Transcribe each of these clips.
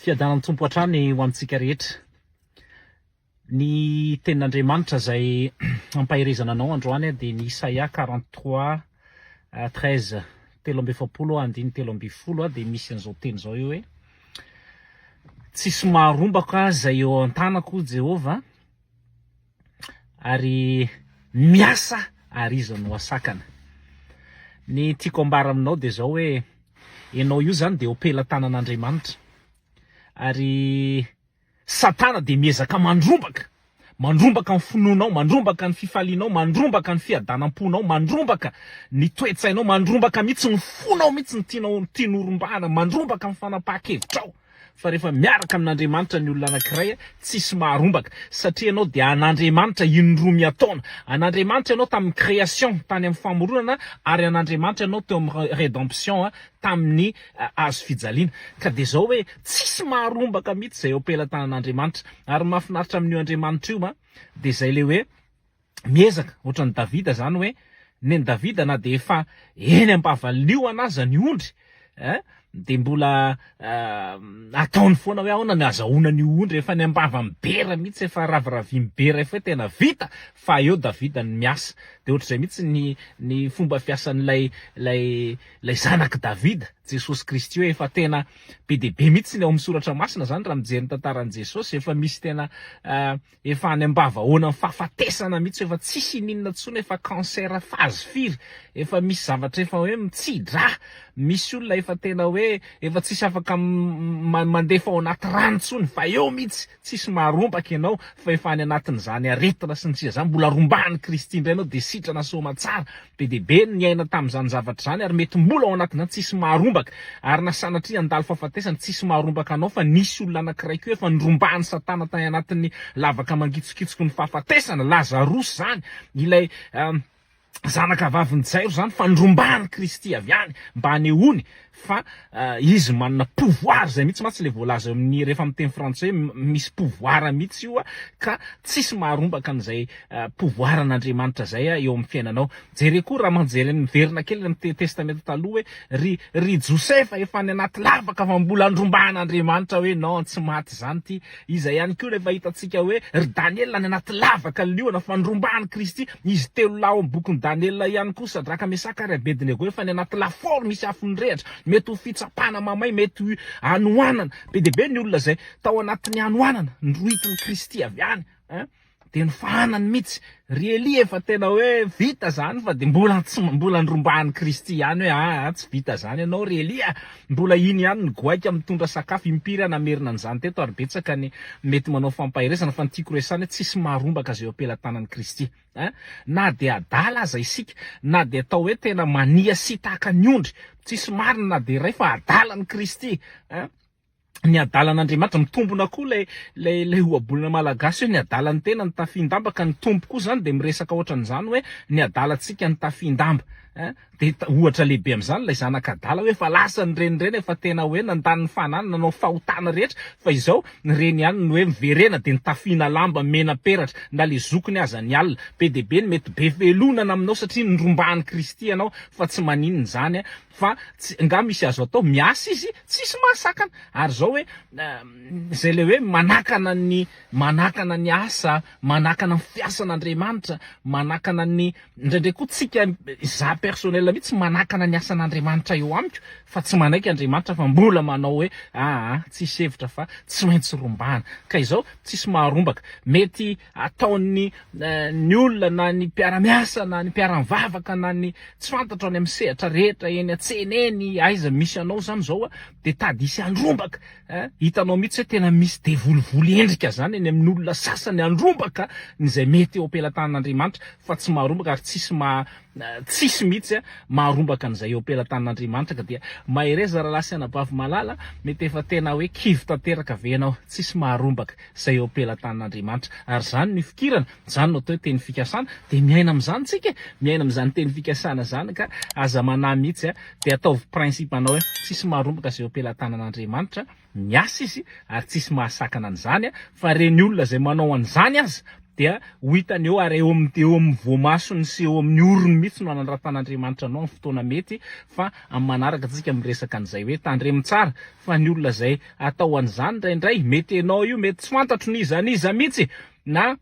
Fiadanan'ny Tompo hatrany ho antsika rehetra. Ny tenin'Andriamanitra izay ampaherezana anao androany dia ny Isaia 43 13, 43 andininy 13 dia misy an'izao teny izao eo hoe Tsisy maharombaka izay eo an-tanako Jehovah ary miasa ary iza no asakana. Ny tiako ambara aminao dia izao hoe ianao io izany dia eo am-pelatanan'Andriamanitra ary Satana dia miezaka mandrombaka, mandrombaka ny finoanao, mandrombaka ny fifalianao, mandrombaka ny fiadanam-ponao, mandrombaka ny toe-tsainao, mandrombaka mihitsy ny fonao mihitsy ny tianao tiany horombahana, mandrombaka ny fanapahan-kevitrao. Fa rehefa miaraka amin'Andriamanitra ny olona anankiray, tsisy maharombaka, satria ianao dia an'Andriamanitra indroa miataona. An'Andriamanitra ianao tamin'ny création, tany amin'ny famoronana, ary an'Andriamanitra ianao teo amin'ny rédemption, tamin'ny hazo fijaliana. Ka dia izao hoe, tsisy maharombaka mihitsy izay eo am-pelatanan'Andriamanitra. Ary ny mahafinaritra amin'io Andriamanitra io, dia izay ilay hoe, miezaka, ohatran'i Davida izany hoe, nen'i Davida na dia efa eny am-bava liona aza ny ondry, eh, dia mbola ataony foana hoe ahoana ny azahoana an'io ondry, efa any am-bavan'ny bera mihitsy, efa raviravian'ny bera efa hoe tena vita, fa eo Davida no miasa. Dia ohatr'izay mihitsy ny ny fomba fiasan'ilay ilay ilay zanak'i Davida, Jesosy Kristy hoe efa tena be dia be mihitsy ny ao amin'ny soratra masina izany raha mijery ny tantaran'i Jesosy, efa misy tena Efa any ambavahoanan'ny fahafatesana mihitsy, efa tsisy ininona intsony, efa cancer phase firy, efa misy zavatra efa hoe mitsi-drà, misy olona efa tena hoe efa tsisy afaka mandefa ao anaty rano intsony fa eo mihitsy, tsisy maharombaka ianao fa efa any anatin'izany aretina sy ny sisa izany, mbola rombahan'i Kristy indray ianao dia sitrana soamatsara. Be dia be ny niaina tamin'izany zavatra izany ary mety mbola ao anatin'izany tsisy maharombaka ary na sanatria handalo fahafatesana tsisy maharombaka anao fa nisy olona anankiray koa efa norombahan'i satana tany anatin'ny lavaka mangitsokitsoky ny fahafatesana, Lazarosy izany, ilay zanaka vavin'i Jairo izany fa norombahan'i Kristy avy any mba hanehoany fa izy manana pouvoir zay mihitsy mantsy le voalaza eo amin'ny rehefa miteny frantsay hoe misy pouvoir mihitsy io ka tsisy maharombaka an'izay pouvoir an'Andriamanitra zay eo amin'ny fiainanao. Jereo koa raha manjery miverina kely amin'ny testamenta taloha hoe ry ry Josefa efa any anaty lavaka fa mbola andrombahan'Andriamanitra hoe non tsy maty zany ty. Iza ihany koa rehefa hitantsika hoe ry Daniela any anaty lavaka liona fa nirombahan'i Kristy, izy telo lahy ao amin'ny bokin'i Daniela ihany koa, Sadraka, Mesaka ary Abednego efa any anaty lafaoro misy afo nirehatra, mety ho fitsapana mamay, mety ho hanoanana, be dia be ny olona izay tao anatin'ny hanoanana, norohitin'i Kristy avy any hein. Dia nofahanany mihitsy. Ry Elia efa tena hoe vita zany fa dia mbola tsy mbola nirombahan'i Kristy ihany hoe aa tsy vita zany ianao ry Elia. Mbola iny ihany ny goaika mitondra sakafo. Impiry aho namerina an'izany teto ary betsaka ny mety manao fampaherezana fa ny tiako resahana hoe tsisy maharombaka izay eo am-pelatanan'i Kristy. Ein! Na dia adala aza isika, na dia atao hoe tena mania sy tahaka ny ondry, tsisy marina na dia iray fa adalan'i Kristy. Ein! ny adalan'Andriamanitra, mitombona koa ilay ilay ilay ohabolana malagasy hoe ny adalan'ny tena no tafihin-damba ka ny Tompo koa izany dia miresaka ohatran'izany hoe ny adalantsika no tafihin-damba eh, dia ohatra lehibe amin'izany ilay zanaka adala hoe efa lasa ny renireny efa tena hoe nandany ny fananany nanao fahotana rehetra fa izao ny reny ihany no hoe miverena dia nitafiana lamba mena peratra na le zokiny aza ny alina be dia be ny mety be felonana aminao satria nirombahan'i Kristy ianao fa tsy maninona izany Fa tsy, nga misy azo atao? Miasa izy, tsisy mahasakana. Ary zao hoe, zay le hoe manakana ny, manakana ny asa, manakana ny fiasan'Andriamanitra, manakana ny, indraindray koa tsika, za personnel mihitsy manakana ny asan'Andriamanitra eo amiko, fa tsy manaiky Andriamanitra fa mbola manao hoe aa tsisy hevitra fa tsy maintsy rombahana. Ka izao, tsisy maharombaka. Mety ataon'ny ny olona na ny mpiara-miasa na ny mpiara-mivavaka na ny tsy fantatro any amin'ny sehatra rehetra eny an-tsena eny aiza misy anao zany zao dia tady hisy handrombaka eh, hitanao mihitsy hoe tena misy devolivoly endrika zany eny amin'ny olona sasany handrombaka ny izay mety eo am-pelatanan'Andriamanitra fa tsy maharombaka ary tsisy maha tsisy mihitsy maharombaka an'izay eo am-pelatanan'Andriamanitra ka dia mahereza rahalahy sy anabavy malala mety efa tena hoe kivy tanteraka ve ianao tsisy maharombaka izay eo am-pelatanan'Andriamanitra. Ary izany no ifikirana, izany no atao hoe teny fikasana, dia miaina amin'izany tsika e! Miaina amin'izany teny fikasana izany ka aza manahy mihitsy a! Dia ataovy principe anao hoe tsisy maharombaka izay eo am-pelatanan'Andriamanitra, miasa izy ary tsisy mahasakana an'izany fa ireny olona izay manao an'izany aza. dia ho hitany eo ary eo amin'ny eo amin'ny voamasony sy eo amin'ny orony mihitsy no hanandratan'Andriamanitra anao amin'ny fotoana mety fa amin'ny manaraka tsika miresaka an'izay hoe tandremo tsara fa ny olona izay atao an'izany indraindray mety ianao io mety tsy fantatro n'iza n'iza mihitsy na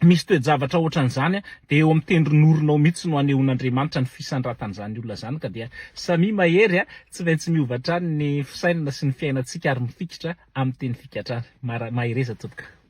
misy toe-javatra ohatran'izany dia eo amin'ny tendron'oronao mihitsy no anehoan'Andriamanitra ny fisandratan'izany olona izany ka dia samia mahery a, tsy maintsy miova hatrany ny fisainana sy ny fiainantsika ary mifikitra amin'ny teny fikatrana. Mahereza tompoko.